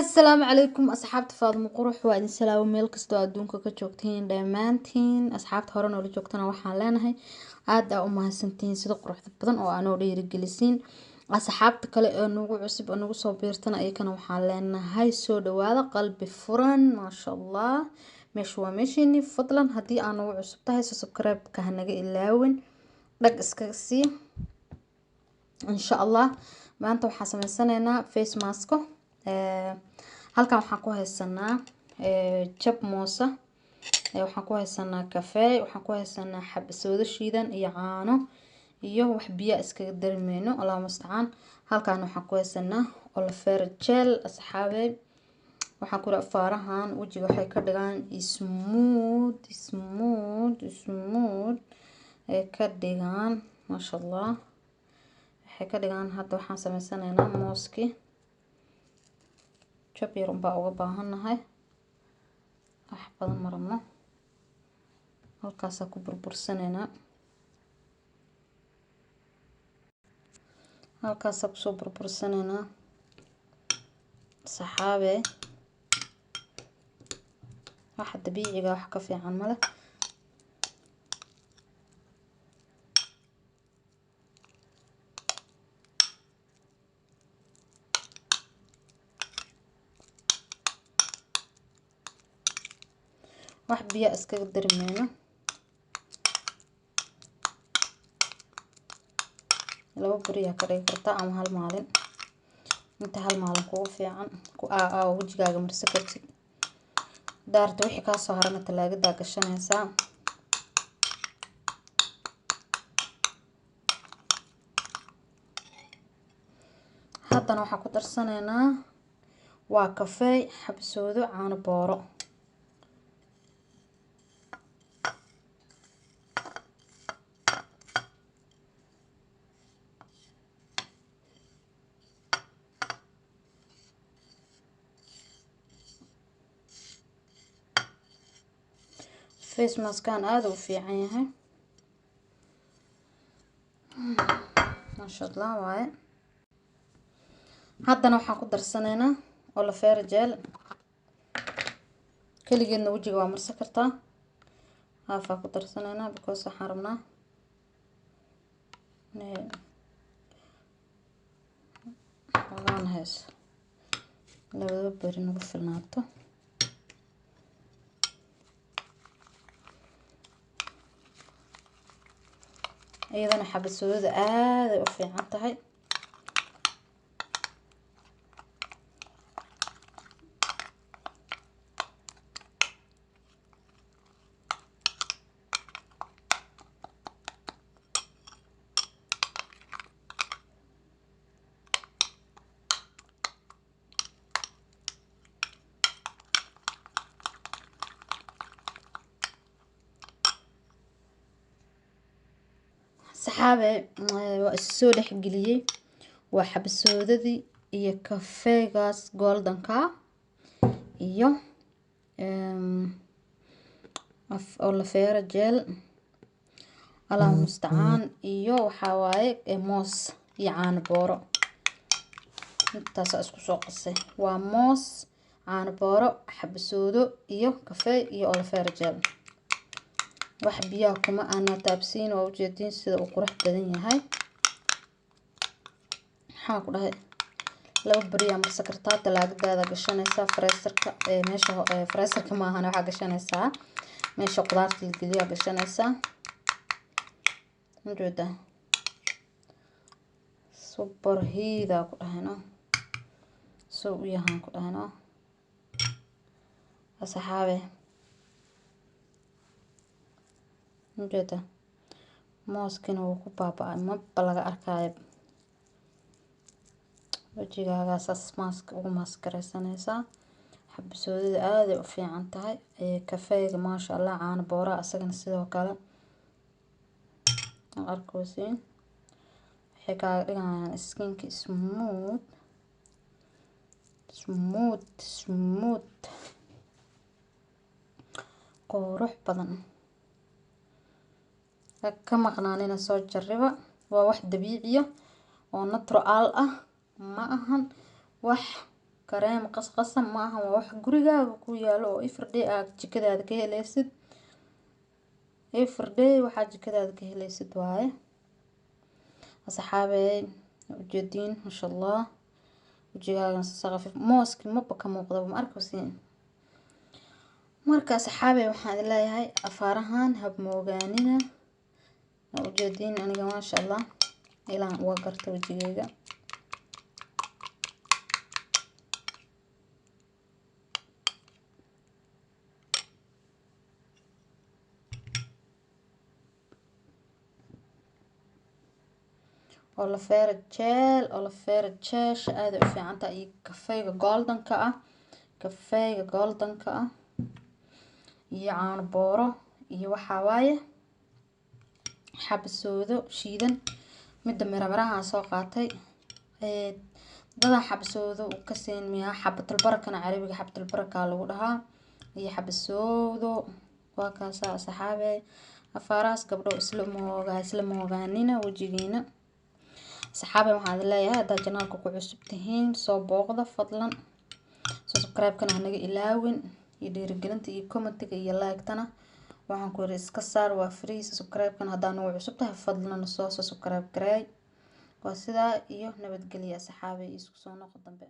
Asalaamu calaykum asxaabta Faadimo Qurux, waa idin salaamo meel kastoo adduunka ka joogtiin dhammaantiin. Asxaabta hore noola joogtana waxaan leenahay aad aa u mahadsantihiin sida quruxda badan oo aa noo dhiirigelisiin. Asxaabta kale ee nagu cusub oo nagu soo biirtana iyakana waxaan leenahay soo dhawaada, qalbi furan, maasha Allah. Meesha waa meeshiini. Fadlan haddii aa nagu cusub tahay, subscribe-ka hanaga ilaawin, dhag iskaga sii insha Allah. Maanta waxaan sameysanaynaa face mask. Halkan waxaan ku haysanaa jab moosa, waxaan ku haysanaa kafee, waxaan ku haysanaa xabasoodo shiidan iyo caano iyo wax biyo iskaga darmeyno, Allahu mustacaan. Halkan waxaan ku haysanaa aloe vera gel. Asxaabe, waxaan ku faarahan wejiga waxay ka dhigaan smooth, smooth, smooth ay ka dhigaan, maasha Allah waxay ka dhigaan. Hadda waxaan sameysanaynaa mooski, jab yar unbaa uga baahannahay, wax badan ma rabno. Halkaasaa ku burbursanaynaa, halkaasaa kusoo burbursanaynaa saxaabe. Waxa dabiiciga wax ka fiican male. Wax biyo iskaga darmeyno, 2 beriyaa ka dhigi kartaa ama hal maalin, inta hal maalin kugu fiican ku aa wejigaaga marsan kartid. Daarta wixii kaa soo harana talaagadaa gashanaysaa. Haddana waxaan ku darsanaynaa waa kafeey, xabsoodo, caano booro. Face maskan aada u fiican yahay, maasha Allah waaye. Haddana waxaan ku darsanaynaa aloe vera gel. Keligeedna wejiga waa marsan kartaa. Haafaa ku darsanaynaa because waxaan rabnaa inay xogaan hayso, labadaba beri nagu filnaato. Iyadana xabasoodada aaday u fiican tahay. Saxaabe, waa isu soo dhexgeliyey, waa xabasoodadii iyo kafeegaas goldenka iyo aloe vera gel, Allahu mustacaan, iyo waxaa waaye moos iyo caano booro. Intaasaa isku soo qasay, waa moos, caano booro, xabasoodo iyo kafee iyo aloe vera gel. Wax biyaha kuma aana taabsiin. Waa ujeediin sida uu qurux badan yahay. Maxaa ku dhahay, 2 beriyaa marsan kartaa, talaagadaada gashanaysaa, freezerka meesha, freezerka maahan, waxaa gashanaysaa meesha qudaarta la geliyaa gashanaysaa. Ujeedaa super hiidaa ku dhahayno, soo u yahaan ku dhahayno asxaabe. Ujeeda mooskina wuu ku baaba-ay, maba laga arkaayo wejigaagaa. Saas maask ugu maaskareysanaysaa. Xabasoodada aaday u fiican tahay, kafeega maasha Allah, caano booraha asagana sidoo kale arkosiin. Waxay kaaga dhigayaan skinka smooth, smooth, smooth, qurux badan. Ka maqnaanina, soo jariba. Waa wax dabiiciya oo natural ah, ma ahan wax Kareem qasqasan ma aha, waa wax gurigaaga ku yaalo oo everyday aad jikadaada ka helaysid. Everyday waxaa jikadaada ka helaysid waaye asxaabey. Ujeediin, masha Allah, wajigaagan sasa khafiif, mooski maba ka muuqdaba, ma arkaysiin. Marka asxaabey, waxaan idin leeyahay afaarahan hab moogaanina. Ujeediin, aniga maasha Allah ilaan waa garta wajigeyga. Olivera gel, olivera gel aad u fiican tahay, iyo kafeega goldenka ah, kafeega goldenka ah, iyo caano booro, iyo waxaa waaye xabasoodo shiidan. Midda mira miraha soo qaatay dadan xabasoodo ka siin miyaa, xabatul barakana, carabiga xabatul baraka lagu dhahaa, iyo xabasoodo. Waa kaasaa asxaabe, afaarahaas gabdho isla moogaa, isla moogaanina wejigiina. Saxaabe, waxaan idin leeyahay haddaad channelka ku cusub tihiin, soo booqda fadlan, subscribe-kana hanaga ilaawin, iyo dhiirigelinta iyo commentiga iyo like-tana waxaan ku yiri iska saar, waa free. Subscribe-kana haddaa nagu cusub tahay, fadlan soo subscribe gareey. Waa sidaa iyo nabadgelya asxaabe, isku soo noqo dambe.